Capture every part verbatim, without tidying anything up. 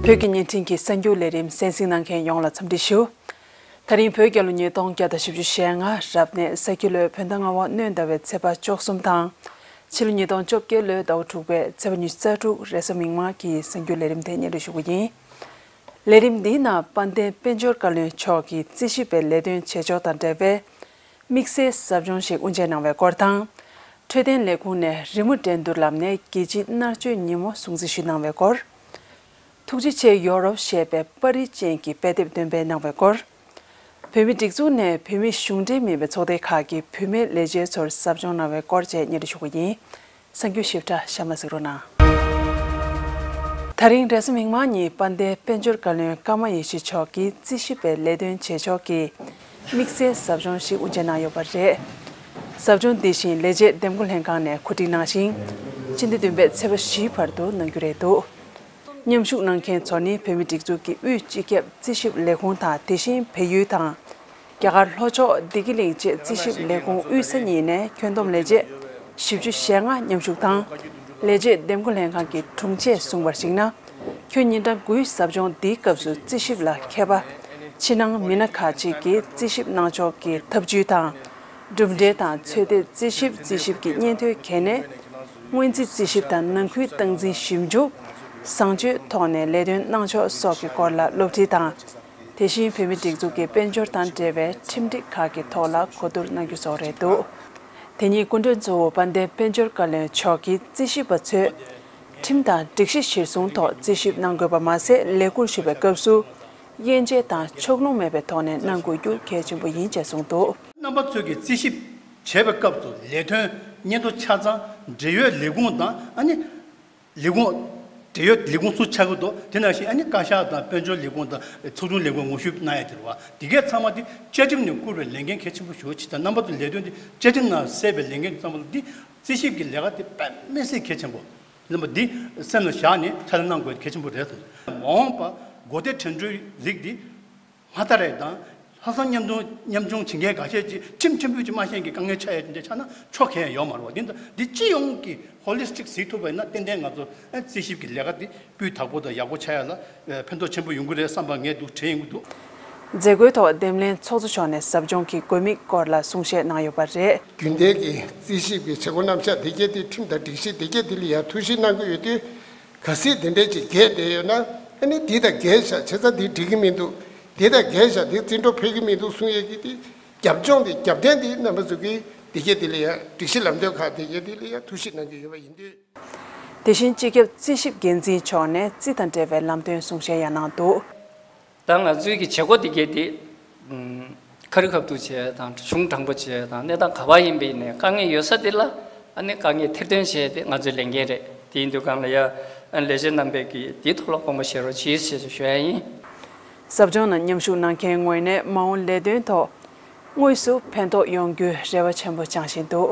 བོད་ཀྱི་བརྙན་འཕྲིན་གྱི་གསར་འགྱུར་ལས་རིམ་གསན་གཟིགས་གནང་མཁན་ཡོངས་ལ་འཚམས་འདྲི་ཞུ། ད་རིང་བོད་རྒྱལ་ལོ་ཉིས་སྟོང་བརྒྱ་དང་བཞི་བཅུ་ཞེ་ལྔ་རབ་གནས་ས་ཁྱི་ལོའི་བོད་ཟླ་ལྔ་པ་སྣྲོན་ཟླ་བའི་ཚེས་པ་བཅུ་གསུམ་དང་། ཕྱི་ལོ་ཉིས་སྟོང་བཅོ་བརྒྱད་ལོའི་ཟླ་བ་དྲུག་པའི་ཚེས་པ་ཉི་ཤུ་རྩ་དྲུག་རེས་གཟའ་མིག་དམར་གྱི་གསར་འགྱུར་ལས་རིམ་དེ་སྙན་སྒྲོན་ཞུ་གི་ཡིན། ལས་རིམ་འདིའི་ནང་དཔལ་ལྡན་དཔལ་འབྱོར་བཀའ་བློན་མཆོག་གིས་རྩིས་ཞིབ་པའི་ལས་དོན་བྱེད་ཕྱོགས་དང་འབྲེལ་བའི་དམིགས་བསལ་ཟབ་སྦྱོང་ཞིག་དབུ་འབྱེད་གནང་བའི་སྐོར་དང་། འཕྲོད་བསྟེན་ལས་ཁུངས་ནས་རི་མོ་འགྲན་བསྡུར་ལམ་ནས་རྒྱལ་སྤྱིའི་མནར་གཅོད་ཉིན་མོ་སྲུང་བརྩི་ཞུས་གནང་བའི་སྐོར། ཐུགས་རྗེ་ཆེ་ཡོ་རོབ་ཞེས་པའི་པར་རིས་ཅན་གྱི་དཔེ་དེབ་འདོན་སྤེལ་གནང་བའི་སྐོར། བོད་མིའི་སྒྲིག་འཛུགས་ནས་བོད་མི་གཞུང་འབྲེལ་མིན་པའི་ཚོགས་སྡེ་ཁག་གི་བུད་མེད་ལས་བྱེད་ཚོར་ཟབ་སྦྱོང་གནང་བའི་སྐོར་བཅས་སྙན་སྒྲོན་ཞུ་གི་ཡིན། གསར་འགྱུར་ཞིབ་ཕྲ་གཤམ་ལ་གཟིགས་རོགས་གནང་། ད་རིང་རེས་གཟའ་མིག་དམར་ཉིན་དཔལ་ལྡན་དཔལ་འབྱོར་བཀའ་བློན་ཀརྨ་ཡེ་ཤེས་མཆོག་གིས་རྩིས་ཞིབ་པའི་ལས་དོན་བྱེད་ཕྱོགས་ཀྱི་དམིགས་བསལ་ཟབ་སྦྱོང་ཞིག་དབུ་འབྱེད་གནང་ཡོད་པ་རེད། ཟབ་སྦྱོང་འདི་བཞིན་ལས་བྱེད་འདེམས་བསྐོ་ལྷན་ཁང་ནས་གོ་སྒྲིག་གནང་ཞིང་། སྤྱི་ཟླ་བདུན་པའི་ཚེས་པ་བཞིའི་བར་དུ་གནང་རྒྱུ་རེད་འདུག་མཉམ་ཞུགས་གནང་མཁན་ཚོ་ནི་བོད་མིའི་སྒྲིག་འཛུགས་ཀྱི་དབུས་སྤྱི་ཁྱབ་རྩིས་ཞིབ་ལས་ཁུངས་དང་དེ་བཞིན་བལ་ཡུལ་དང་། རྒྱ་གར་ལྷོ་ཕྱོགས་བདེ་སྐྱིད་གླིང་བཅས་རྩིས་ཞིབ་ལས་ཁུངས་དབུས་ས་གཉིས་ནས་ཁྱོན་བསྡོམས་ལས་བྱེད་བཞི་བཅུ་ཞེ་ལྔ་མཉམ་ཞུགས་དང་། ལས་བྱེད་འདེམས་བསྐོ་ལྷན་ཁང་གི་དྲུང་ཆས་གསུངས་པར་གཞིགས་ན། ཁྱོན་ཉིན་གྲངས་དགུའི་ཟབ་སྦྱོང་འདིའི་སྐབས་སུ་རྩིས་ཞིབ་ལ་མཁས་པ་ཕྱི་ནང་མི་སྣ་ཁག་ཅིག་གིས་རྩིས་ཞིབ་གནང་ཕྱོགས་ཀྱི་ཐབས་ཇུས་དང་། གྲུབ་འབྲས་དང་ཚོད་ལྟའི་རྩིས་ཞིབ། རྩིས་ཞིབ་ཀྱི་སྙན་ཐོའི་གལ་གནད། སྔོན་རྩིས་རྩིས་ཞིབ་དང་ནང་ཁུལ་སྟངས་འཛིན་ཞིབ་འཇུག་བཟང་སྤྱོད་ཐོག་ནས་ལས་དོན་གནང་ཕྱོགས་སོགས་ཀྱི་སྐོར་ལ་སློབ་ཁྲིད་དང་། དེ་བཞིན་བོད་མིའི་སྒྲིག་འཛུགས་ཀྱི་དཔལ་འབྱོར་དང་འབྲེལ་བའི་ཁྲིམས་སྒྲིག་ཁག་གི་ཐོག་ལ་གོ་བསྡུར་གནང་རྒྱུ་སོགས་རེད་འདུག་དེ་ཉིན་སྐུ་མགྲོན་གཙོ་བོ་དཔལ་ལྡན་དཔལ་འབྱོར་བཀའ་བློན་མཆོག་གིས་རྩིས་ཞིབ་པ་ཚོས་ཁྲིམས་དང་སྒྲིག་གཞི་གཞིར་བཟུང་ཐོག་རྩིས་ཞིབ་གནང་དགོས་པ་མ་ཟད། ལས་ཁུར་ཞུ་བའི་སྐབས་སུ་དབྱེ་འབྱེད་དང་ཕྱོགས་ལྷུང་མེད་པའི་ཐོག་ནས་གནང་དགོས་རྒྱུ་གལ་ཆེན་པོ་ཡིན་ཅེས་གསུངས་འདུག་རྣམ་པ་ཚོས་ཀྱིས་རྩིས་ཞིབ་བྱེད་པའི་སྐབས་སུ་ལས་དོན་སྙན་ཐོ་ཆ་ཚང་འབྲེལ་ཡོད་ལས་ཁུངས་དང་ཨ་ནི་ལས་ཁུངས། འབྲེལ་ཡོད་ལས་ཁུངས་སུ་ཆགས་ཀྱི་འདུག་དེ་ནང་བཞིན་ཨ་ནི་བཀའ་ཤག་དང་དཔལ་འབྱོར་ལས་ཁུངས་དང་ཚོགས་ཆུང་ལས་ཁུངས་ངོ་ཤེས་གནང་ཡ་དེ་རེད་བ། དེ་གས་ཚང་མ་དེ་བཅའ་ཁྲིམས་ནས་བསྐུར་བའི་ལས་འགན་གལ་ཆེན་པོ་ཞེ་པོ་ཅིག་དང་། རྣམ་པ་ཚོ་ལས་དོན་དེ་བཅའ་ཁྲིམས་ནང་གསལ་བའི་ལས་འགན་ཚང་མ་ལ་འདི་རྩིས་ཞིབ་ཀྱི་ལས་ཀ་དེ་དཔེ་མི་སྲིད་གལ་ཆེན་པོ། རྣམ་པ་འདི་སེམས་ལ་བཞག་ནས་ཁྲལ་གནང་དགོས་གལ་ཆེན་པོ་རེད་གསུངས། མ་འོངས་པ་སྒོ་བདེ་དྲན་འཕྲུལ་རིགས་འདི་མ་ལྟ་རེད་དང་། ལྷག་བསམ་མཉམ་སྐྱོང་མཉམ་སྐྱོང་བྱེད་མཁན་འགའ་ཤས་ཀྱིས་ཁྲིམས་ཕྲན་བུ་ཅིག་མ་ཤེས་མཁན་དཀའ་ངལ་ཆགས་ཡ་དེ་འདྲ་ཆགས་ན་ཆོ་ག་ཡང་ཡོད་མ་རེད་བ། འདི་འདི་སྤྱི་ཡོངས་ཀྱི་ཧོ་ལི་སི་ཊིག་གཟིགས་ཐུབ་པ་ཡིན་ན་ཏན་ཏན་ང་ཚོ་རྩིས་ཞིབ་ཀྱི་ལས་ཀ་འདི་སྤུས་དག་པོ་དང་ཡག་པོ་ཆགས་ཡ་ལ་ཕན་ཐོགས་ཆེན་པོ་ཡོང་གི་རེད་བསམ་པ་ངས་འདུག་དྲན་ཡོང་གི་འདུག་མཛད་སྒོའི་ཐོག་འདེམས་ལྷན་ཚོགས་གཙོ་མཆོག་ནས་ཟབ་སྦྱོང་གི་དགོས་དམིགས་སྐོར་ལ་གསུང་བཤད་གནང་ཡོད་པ་རེད། རྒྱུན་ལྡན་གྱི་རྩིས་ཞིབ་ཀྱི་བྱེད་སྒོ་རྣམ་གཞག་དེ་གས་དེ་ཁྲིམས་དང་སྒྲིག་གཞི་དེ་གས་དེ་ལ་ཡང་ཐུགས་ཞིབ་གནང་གི་ཡོད་དུས། གལ་སྲིད་དེ་འདྲས་ཅིག་འགལ་བསྡད་ཡོད་ན། ཨ་ནི་འདི་དང་འགལ་ཤག་བྱས་ཙང་འདི་འགྲིག་གི་མི་འདུག་འདི་དང་འགལ་ཤག་འདི་བརྩི་འགྲོ་ཕེབས་ཀྱི་མི་འདུག་གསུང་ཡས་ཀྱི་དེ་རྒྱབ་ལྗོངས་དེ་རྒྱབ་རྟེན་དེ་རྣམ་པ་ཚོ་གིས་དེ་གས་དེ་ལ་ཡང་སྒྲིག་གཞི་ལམ་སྟོན་ཁག་དེ་གས་དེ་ལ་ཡང་ཐུགས་ཞིབ་གནང་གི་ཡོད་པ་ཡིན་དུས། དེ་བཞིན་སྤྱི་ཁྱབ་རྩིས་ཞིབ་འགན་འཛིན་མཆོག་ནས་རྩིས་དང་འབྲེལ་བའི་ལམ་སྟོན་གསུང་བཤད་ཡང་གནང་འདུག་ད་ང་ཚོའི་གི་བྱེད་སྒོ་འདི་གས་དེ། ཨུམ། ཁ་རི་ཁ་ཐུག་བྱས་དང་གཞུང་དྲང་པོ་བྱས་དང་གནས་སྟངས་ག་པར་ཡིན་པ་ཡིན་ནའི་དཀའ་ངལ་ཡོད་ས་དེ་ལ་ཨ་ནི་དཀའ་ངལ་ཐེར་འདོན་བྱས་ཏེ་ང་ཚོའི་ལས་འགན་རེད། དེ་ཡིན་དུས་སྒང་ལ་ཡ་ཨ་ནི་ལས་བྱེད་རྣམ་པས་ཀྱིས་དེའི་ཐོག་ལ་དགོངས་པ་བཞེས་རོགས་གྱིས་ཞེས་ཞུ་ཡ་ཡིན། ཟབ་སྦྱོང་ནང་མཉམ་ཞུགས་གནང་མཁན་ངོས་ནས་མ་འོངས་ལས་དོན་ཐོག་དངོས་སུ་ཕན་ཐོགས་ཡོང་རྒྱུའི་རེ་བ་ཆེན་པོ་བཅངས་བཞིན་འདུག་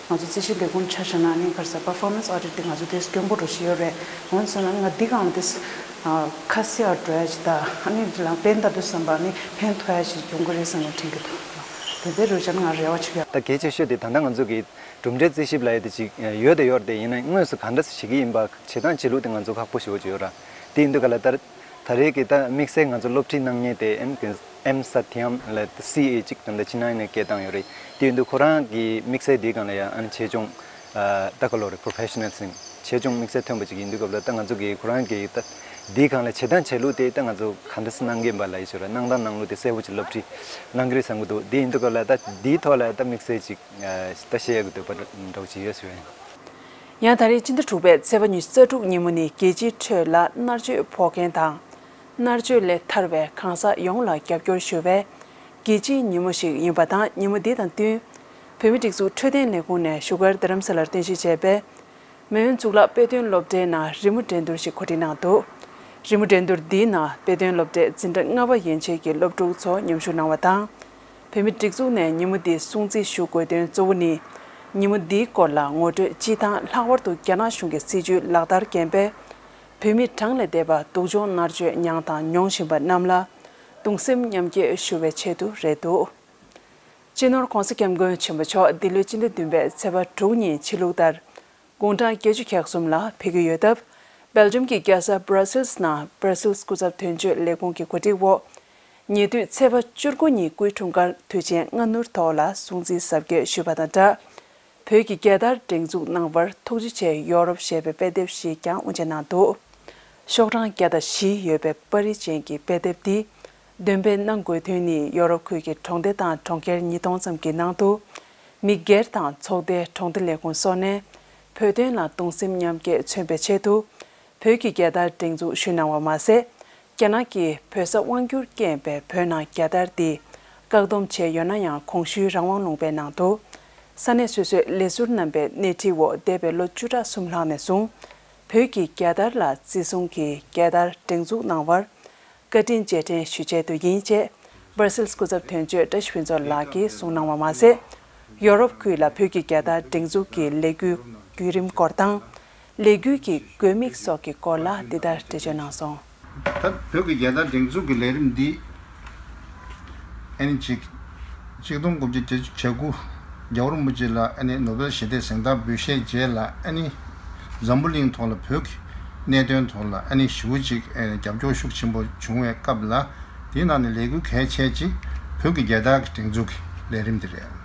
ང་ཚོ་རྩིས་ཞིབ་ལས་ཁུངས་ཆ་བཞག་ན་ནི་ག་རེ་ཟེར་performance audit དེ་ང་ཚོ་དེ་དཀོན་པོ་འགྲོ་བཞིན་ཡོད་རེད། འོན་ཀྱང་ང་འདི་སྒང་ལ་དེ་ཁ་གསལ་བ་འགྲོ་ཡ་ཅིག་དང་ཨ་ནི་ལམ་སྟོན་ལྟ་དུས་ཙམ་པ་ནི་ཕན་ཐོགས་ཡ་ཅིག་ཡོང་གི་རེད་བསམ་ནས་དྲན་གྱི་འདུག་དེ་འདྲ་རེད་བྱས་ན་ང་རེ་བ་ཆེ་གི་ཡོད། ད་གལ་ཆེ་ཤོས་དེ་ད་ལྟ་ང་ཚོ་གི་གྲུབ་འབྲས་རྩིས་ཞིབ་ལབ་ཡ་དེ་ཅིག་ཡོད་དེ་ཡོད་རེད། དེ་ཡིན་ན་དངོས་སུ་ག་འདྲ་བྱེད་ཀྱི་ཡིན་པ་བྱེད་སྟངས་བྱེད་ལུགས་དེ་ང་ཚོ་ཁག་པོ་ཞེ་པོ་ཅིག་ཡོད་ར། དེ་ཡིན་དུས་ག་ལ་ད་ད་རེས་ཀྱི་ད་དམིགས་བསལ་ང་ཚོ་སློབ་ཁྲིད་གནང་མཁན་དེ་ཨེམ་ཨེམ་ས་ཐི་ཨེམ་ལ་སི་ཨེ་གཅིག་ད་ལྟ་ཕྱི་ནང་ནས་སྐད་བཏང་ཡོད་རེད། དེ་ཡིན་དུས་ཁོ་རང་གི་དམིགས་བསལ་དེའི་སྒང་ལ་ཡང་ཨ་ནི་ཆེད་སྦྱོང་ད་ག་ལོ་རེད། professionals ཆེད་སྦྱོང་དམིགས་བསལ་ཐོན་པ་ཅིག་ཡིན་དུས་སྐབས་ལ་ད་ང་ཚོ་གི་ཁོ་རང་གི་ད་དེའི་སྒང་ལ་བྱེད་སྟངས་བྱེད་ལུགས་དེ་ད་ང་ཚོ་ག་འདྲ་སེ་གནང་གི་ཡིན་པ་ལ་ཡི་ཞོར་གནང་སྟངས་གནང་ལུགས་དེ་གསལ་པོ་ཅིག་སློབ་ཁྲིད་གནང་གི་རེད་བསམ་གི་འདུག་དེ་ཡིན་དུས་སྐབས་ལ་ད་དེའི་ཐོག་ལ་ད་དམིགས་བསལ་ཅིག་ད་བཤད་ཡ་གི་འདོད་པ་འདྲ་བོ་ཅིག་ཡོད་ཞུ་ཡ་ཡིན། ཡང་ད་རེས་སྤྱི་ཟླ་དྲུག་པའི་ཚེས་པ་ཉི་ཤུ་རྩ་དྲུག་ཉིན་མོ་ནི་རྒྱལ་སྤྱིའི་ཁྲོད་ལ་མནར་གཅོད་ཕོག་མཁན་དང་། མནར་གཅོད་ལས་ཐར་བའི་གང་ཟག་ཡོངས་ལ་རྒྱབ་སྐྱོར་ཞུ་བའི་རྒྱལ་སྤྱིའི་ཉིན་མོ་ཞིག་ཡིན་པ་དང་། ཉིན་མོ་འདི་དང་བསྟུན། བོད་མིའི་སྒྲིག་འཛུགས་འཕྲོད་བསྟེན་ལས་ཁུངས་ནས་བཞུགས་སྒར་རྡ་རམ་ས་ལར་རྟེན་གཞི་བྱས་པའི་མེས་དབོན་གཙུག་ལག་དཔེ་སྟོན་སློབ་གྲྭའི་ནང་རི་མོ་འགྲན་བསྡུར་ཞིག་གོ་སྒྲིག་གནང་འདུག་རི་མོ་འགྲན་བསྡུར་འདིའི་ནང་དཔེ་སྟོན་སློབ་གྲྭའི་འཛིན་གྲྭ་ལྔ་པ་ཡན་ཆད་ཀྱི་སློབ་ཕྲུག་ཚོ་མཉམ་ཞུགས་གནང་བ་དང་། བོད་མིའི་སྒྲིག་འཛུགས་ནས་ཉིན་མོ་འདི་སྲུང་བརྩི་ཞུ་དགོས་དོན་གཙོ་བོ་ནི། ཉིན་མོ་འདིའི་སྐོར་ལ་ངོ་སྤྲོད་སྤྱི་དང་ལྷག་པར་དུ་རྒྱ་ནག་གཞུང་གི་སྲིད་བྱུས་ལག་བསྟར་རྐྱེན་པས། བོད་མི་གྲངས་ལས་འདས་པ་སྡུག་སྦྱོང་མནར་གཅོད་མྱངས་དང་མྱོང་བཞིན་པ་རྣམས་ལ་གདུང་སེམས་མཉམ་སྐྱེད་ཞུ་བའི་ཆེད་དུ་རེད་འདུག་སྤྱི་ནོར་༧གོང་ས་༧སྐྱབས་མགོན་ཆེན་པོ་མཆོག་འདི་ལོའི་སྤྱི་ཟླ་བདུན་པའི་ཚེས་པ་དྲུག་ཉིན་ཕྱི་ལུགས་ལྟར། དགུང་གྲངས་བརྒྱད་ཅུ་གྱ་གསུམ་ལ་ཕེབས་ཀྱི་ཡོད་སྟབས། སྦེལ་ཇམ་གྱི་རྒྱལ་ས་Brussels་ནང་Brussels་སྐུ་ཚབ་དོན་གཅོད་ལས་ཁུངས་ཀྱི་གོ་སྒྲིག་འོག་ཉེ་དུས་ཚེས་པ་བཅུ་དགུ་ཉིན་སྐུའི་འཁྲུངས་སྐར་དུས་ཆེན་སྔ་སྣུར་ཐོག་ལ་སྲུང་བརྩི་གཟབ་རྒྱས་ཞུས་པ་དང་སྦྲགས། བོད་ཀྱི་རྒྱལ་དར་སྒྲེང་འཛུགས་གནང་བར་ཐུགས་རྗེ་ཆེ་ཡོ་རོབ་ཞེས་པའི་དཔེ་དེབ་ཞིག་ཀྱང་དབུ་འབྱེད་གནང་འདུག་ཤོག་གྲངས་བརྒྱ་དང་བཞི་ཡོད་པའི་པར་རིས་ཅན་གྱི་དཔེ་དེབ་འདི། འདོན་སྤེལ་གནང་དགོས་དོན་ནི་ཡོ་རོབ་ཁུལ་གྱི་གྲོང་སྡེ་དང་གྲོང་ཁྱེར་ཉིས་སྟོང་ཙམ་གྱི་ནང་དུ། མི་སྒེར་དང་ཚོགས་སྡེ་གྲོང་སྡེ་ལས་ཁུངས་སོགས་ནས་བོད་དོན་ལ་གདུང་སེམས་མཉམ་སྐྱེད་མཚོན་པའི་ཆེད་དུ། བོད་ཀྱི་རྒྱལ་དར་སྒྲེང་འཛུགས་ཞུས་གནང་བ་མ་ཟད། རྒྱ་ནག་གིས་བོད་ས་དབང་བསྒྱུར་རྐྱེན་པས་བོད་ནང་རྒྱལ་དར་འདི་བཀག་སྡོམ་བྱས་ཡོད་ན་ཡང་གོང་ཞུས་རང་དབང་ལུང་པའི་ནང་དུ། ས་གནས་སོ་སོའི་ལས་ཟུར་རྣམ་པའི་སྣེ་ཁྲིད་འོག་འདས་པའི་ལོ་བཅུ་ཕྲག་གསུམ་ལྷག་ནས་བཟུང་། བོད་ཀྱི་རྒྱལ་དར་ལ་བརྩི་སྲུང་གིས་རྒྱལ་དར་སྒྲེང་འཛུགས་གནང་བར། བཀའ་དྲིན་རྗེས་དྲན་ཞུ་ཆེད་དུ་ཡིན་ཅེས་Brussels་སྐུ་ཚབ་དོན་གཅོད་བཀྲ་ཤིས་ཕུན་ཚོགས་ལགས་ཀྱིས་གསུངས་གནང་བ་མ་ཟད། ཡོ་རོབ་ཁུལ་ལ་བོད་ཀྱི་རྒྱལ་དར་སྒྲེང་འཛུགས་ཀྱི་ལས་འགུལ་བརྒྱུད་རིམ་སྐོར་དང་། ལས་འགུལ་གྱི་དགོས་དམིགས་སོགས་ཀྱི་སྐོར་ལ་འདི་ལྟར་འགྲེལ་བརྗོད་གནང་སོང་། ད་བོད་ཀྱི་རྒྱལ་དར་སྒྲེང་འཛུགས་ཀྱི་ལས་རིམ་འདི་ཨ་ནི་གཅིག་གཅིག་སྟོང་དགུ་བརྒྱ་བརྒྱད་ཅུ་གྱ་དགུ་རྒྱལ་བ་རིན་པོ་ཆེ་ལ་ཨ་ནི་ནོ་བེལ་ཞི་བདེའི་གཟེངས་རྟགས་འབུལ་བཞེས་རྗེས་ལ་ཨ་ནི་འཛམ་བུ་གླིང་ཐོག་ལ་བོད་ཀྱི་གནད་དོན་ཐོག་ལ་ཨ་ནི་ཞེ་པོ་ཅིག་ཨ་ནི་རྒྱབ་སྐྱོར་ཤུགས་ཆེན་པོ་བྱུང་བའི་སྐབས་ལ། དེའི་ནང་ནས་ལས་འགུལ་གལ་ཆེ་གཅིག་བོད་ཀྱི་རྒྱལ་དར་གྱི་སྒྲེང་འཛུགས་ཀྱི་ལས་རིམ་འདི་རེད།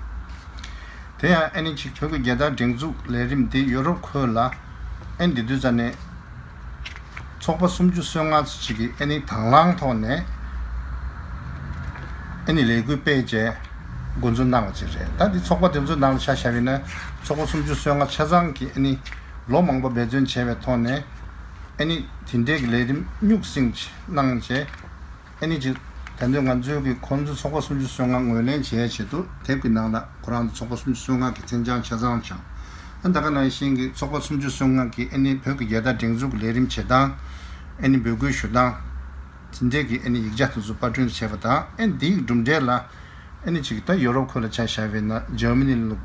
དེ་ཡང་ཨ་ནི་གཅིག་བོད་ཀྱི་རྒྱལ་དར་སྒྲེང་འཛུགས་ལས་རིམ་འདི་ཡོ་རོབ་ཁུལ་ལ་ཨ་ནི་འདི་དུས་ཙམ་ནས་ཚོགས་པ་སུམ་ཅུ་སོ་ལྔ་ཙམ་ཅིག་གིས་ཨ་ནི་དང་བླངས་ཐོག་ནས་ཨ་ནི་ལས་འགུལ་སྤེལ་བྱས་འགོ་འཛུགས་གནང་བ་ཅིག་རེད། ད་འདི་ཚོགས་པ་དེ་ཚོའི་ནང་ལ་ཆ་བཞག་པ་ཡིན་ན་ཚོགས་པ་སུམ་ཅུ་སོ་ལྔ་ཆ་ཚང་གིས་ཨ་ནི་ལོ་མང་པོ་འབད་བརྩོན་བྱས་པའི་ཐོག་ནས་ཨ་ནི་དེ་འདྲའི་གི་ལས་རིམ་རྙོག་ཟིང་གནང་བྱས། ཨ་ནི་ཅིག་ད་དུང་ང་ཚོའི་གི་ཁོང་ཚོའི་ཚོགས་པ་སུམ་ཅུ་སོ་ལྔ་ངོས་ལེན་བྱེད་ཡའི་ཆེད་དུ་དེབ་ཀྱི་ནང་ལ་ཁོ་རང་ཚོ་ཚོགས་པ་སུམ་ཅུ་སོ་ལྔ་གི་མཚན་བྱང་ཆ་ཚང་བྱུང་། ཨ་ད་ག་ནང་བཞིན་གི་ཚོགས་པ་སུམ་ཅུ་སོ་ལྔ་གི་ཨ་ནི་བོད་ཀྱི་རྒྱལ་དར་སྒྲེང་འཛུགས་ཀྱི་ལས་རིམ་བྱེད་སྟངས། ཨ་ནི་འབོད་སྐུལ་ཞུ་སྟངས། དེ་འདྲའི་གི་ཨ་ནི་ཡིག་ཆ་དེ་ཚོ་པར་སྐྲུན་བྱས་པ་དང་ཨ་ནི་དེའི་གྲུབ་འབྲས་ལ། ཨ་ནི་ཅིག་ད་ཡོ་རོབ་ཁུལ་ལ་ཆ་བཞག་པ་ཡིན་ན་འཇར་མ་ནི་ལ་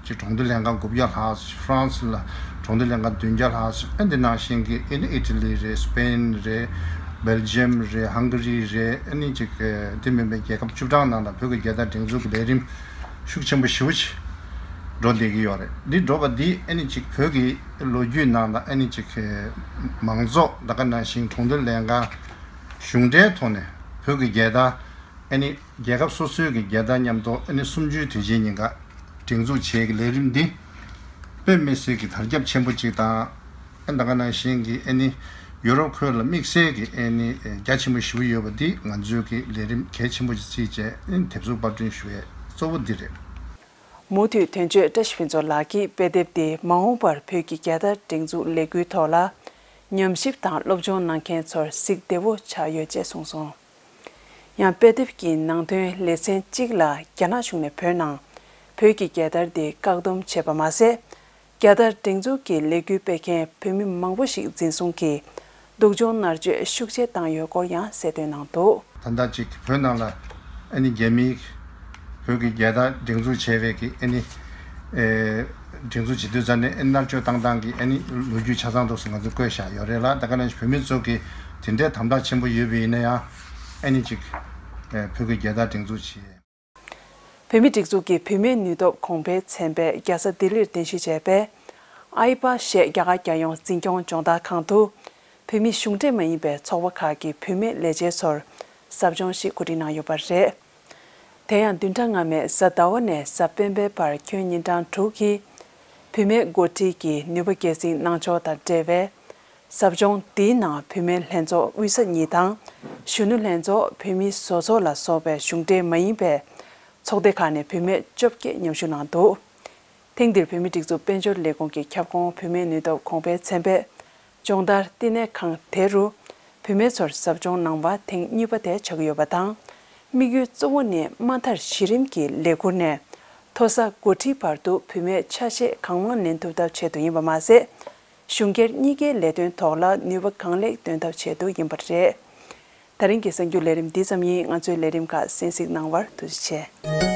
ཅིག་གྲོང་སྡེ་ལྷན་ཁང་དགུ་བརྒྱ་ལྷག་ཙམ། ཧྥ་རན་སི་ལ་གྲོང་སྡེ་ལྷན་ཁང་བདུན་བརྒྱ་ལྷག་ཙམ། ཨ་འདི་ནང་བཞིན་གྱི་ཨ་ནི་ཨི་ཊ་ལི་རེད། སི་པེན་རེད། སྦེལ་ཇམ་རེད། ཧང་ག་རི་རེད། ཨ་ནི་ཅིག་དེ་མིན་པའི་རྒྱལ་ཁབ་བཅུ་གྲངས་ནང་ལ་བོད་ཀྱི་རྒྱལ་དར་སྒྲེང་འཛུགས་ཀྱི་ལས་རིམ་ཤུགས་ཆེན་པོ་ཞེ་པོ་ཅིག་འགྲོ་བསྡད་ཀྱི་ཡོད་རེད། འདི་འགྲོ་བ་འདི་ཨ་ནི་ཅིག་བོད་ཀྱི་ལོ་རྒྱུས་ནང་ལ་ཨ་ནི་ཅིག་མང་ཚོགས་ད་ག་ནང་བཞིན་གྲོང་སྡེ་ལྷན་ཁང་གཞུང་འབྲེལ་ཐོག་ནས་བོད་ཀྱི་རྒྱལ་དར། ཨ་ནི་རྒྱལ་ཁབ་སོ་སོའི་གི་རྒྱལ་དར་མཉམ་དུ་ཨ་ནི་གསུམ་བཅུའི་དུས་ཆེན་ཉིན་ཀ་སྒྲེང་འཛུགས་བྱེད་ཀྱི་ལས་རིམ་འདི་དཔེ་མི་སྲིད་ཀྱི་དར་ཁྱབ་ཆེན་པོ་ཅིག་དང་། ཨ་ད་ག་ནང་བཞིན་གྱི་ཨ་ནི་ཡུ་རོབ་ཁུལ་ལ་དམིགས་བསལ་གྱི་ཨ་ནི་རྒྱ་ཆེན་པོ་ཞེ་པོ་ཡོད་པ་འདི་ང་ཚོའི་གི་ལས་རིམ་གལ་ཆེན་པོ་ཅིག་བརྩིས་བྱས་ཨ་ནི་དེབ་གཟུགས་པར་སྐྲུན་ཞུ་ཡས་གཙོ་བོ་འདི་རེད། མུ་མཐུད་དོན་གཅོད་བཀྲ་ཤིས་ཕུན་ཚོགས་ལགས་ཀྱིས་དཔེ་དེབ་འདི་མ་འོངས་པར་བོད་ཀྱི་རྒྱལ་དར་སྒྲེང་འཛུགས་ལས་འགུལ་ཐོག་ལ་ཉམས་ཞིབ་དང་སློབ་སྦྱོང་གནང་མཁན་ཚོར་གཟིགས་བདེ་བོ་ཆགས་ཡོད་ཅེས་གསུངས་སོང་། ཡང་དཔེ་དེབ་ཀྱི་ནང་དོན་ལེ་ཚན་གཅིག་ལ་རྒྱ་ནག་གཞུང་ནས་བོད་ནང་བོད་ཀྱི་རྒྱལ་དར་འདི་བཀག་སྡོམ་བྱས་པ་མ་ཟད། རྒྱལ་དར་སྒྲེང་འཛུགས་ཀྱི་ལས་འགུལ་སྤེལ་མཁན་བོད་མི་མང་པོ་ཞིག་འཛིན་བཟུང་གིས་སྡུག་སྦྱོང་མནར་གཅོད་ཤུགས་ཆེ་བཏང་ཡོད་སྐོར་ཡང་གསལ་སྟོན་གནང་འདུག། ད་ལྟ་ཅིག་བོད་ནང་ལ་ཨ་ནི་རྒྱ་མིའི་བོད་ཀྱི་རྒྱལ་དར་སྒྲེང་འཛུགས་བྱས་པའི་གི་ཨ་ནི་ཨེ་སྒྲེང་འཛུགས་བྱེད་དུས་ཙམ་ནས་ཨ་ནི་མནར་གཅོད་བཏང་སྟངས་ཀྱི་ཨ་ནི་ལོ་རྒྱུས་ཆ་ཚང་ཐོག་སུ་ང་ཚོས་བཀོད་བཞག་ཡོད་རེད་ལ། ད་ག་ནང་བཞིན་བོད་མི་ཚོ་གི་དེ་འདྲའི་དམ་དྲག་ཆེན་པོ་ཡོད་པ་ཡིན་ན་ཡང་ཨ་ནི་ཅིག་ཨེ་བོད་ཀྱི་རྒྱལ་དར་སྒྲེང་འཛུགས་བྱས། བོད་མིའི་སྒྲིག་འཛུགས་ཀྱི་བུད་མེད་ནུས་སྟོབས་གོང་འཕེལ་ཚན་པས་རྒྱལ་ས་ལྡི་ལིར་རྟེན་གཞི་བྱས་པའི་ཨའི་པ་ཞེས་རྒྱ་གར་རྒྱལ་ཡོངས་འཛིན་སྐྱོང་སྦྱོང་བརྡར་ཁང་དུ། བོད་མི་གཞུང་འབྲེལ་མ་ཡིན་པའི་ཚོགས་པ་ཁག་གི་བུད་མེད་ལས་བྱེད་ཚོར་ཟབ་སྦྱོང་ཞིག་གོ་སྒྲིག་གནང་ཡོད་པ་རེད། དེ་ཡང་བདུན་ཕྲག་སྔ་མའི་གཟའ་ཟླ་བ་ནས་གཟའ་སྤེན་པའི་བར་ཁྱོན་ཉིན་གྲངས་དྲུག་གི་བུད་མེད་འགོ་ཁྲིད་ཀྱི་ནུས་པ་སྐྱེད་སྲིང་གནང་ཕྱོགས་དང་འབྲེལ་བའི་ཟབ་སྦྱོང་འདིའི་ནང་བུད་མེད་ལྷན་ཚོགས་དབུས་ས་གཉིས་དང་གཞོན་ནུ་ལྷན་ཚོགས། བོད་མིའི་བཟོ་ཚོགས་ལ་སོགས་པའི་གཞུང་འབྲེལ་མ་ཡིན་པའི་ཚོགས་སྡེ་ཁག་ནས་བུད་མེད་བཅོ་བརྒྱད་མཉམ་ཞུགས་གནང་འདུག། ཐེངས་འདིར་བོད་མིའི་སྒྲིག་འཛུགས་དཔལ་འབྱོར་ལས་ཁུངས་ཀྱི་ཁྱབ་ཁོངས་བུད་མེད་ནུས་སྟོབས་གོང་འཕེལ་ཚན་པས་སྦྱོང་བརྡར་བསྟི་གནས་ཁང་དེ་རུ་བུད་མེད་ཚོར་ཟབ་སྦྱོང་གནང་བ་ཐེངས་གཉིས་པ་དེ་ཆགས་ཀྱི་ཡོད་པ་དང་། དམིགས་ཡུལ་གཙོ་བོ་ནི་དམའ་མཐར་གཞི་རིམ་གྱི་ལས་ཁུར་ནས་མཐོ་ས་འགོ་ཁྲིད་བར་དུ་བུད་མེད་ཆ་ཤས་གང་མང་ལེན་ཐུབ་ཐབས་ཆེད་དུ་ཡིན་པ་མ་ཟད། གཞུང་སྒེར་གཉིས་ཀའི་ལས་དོན་ཐོག་ལ་ནུས་པ་གང་ལེགས་འདོན་ཐབས་ཆེད་དུ་ཡིན་པ་རེད། ད་རིང་གི་གསར་འགྱུར་ལས་རིམ་འདི་ཙམ་ཡིན། ང་ཚོའི་ལས་རིམ་ཁག་གསན་གཟིགས་གནང་བར་ཐུགས་རྗེ་ཆེ།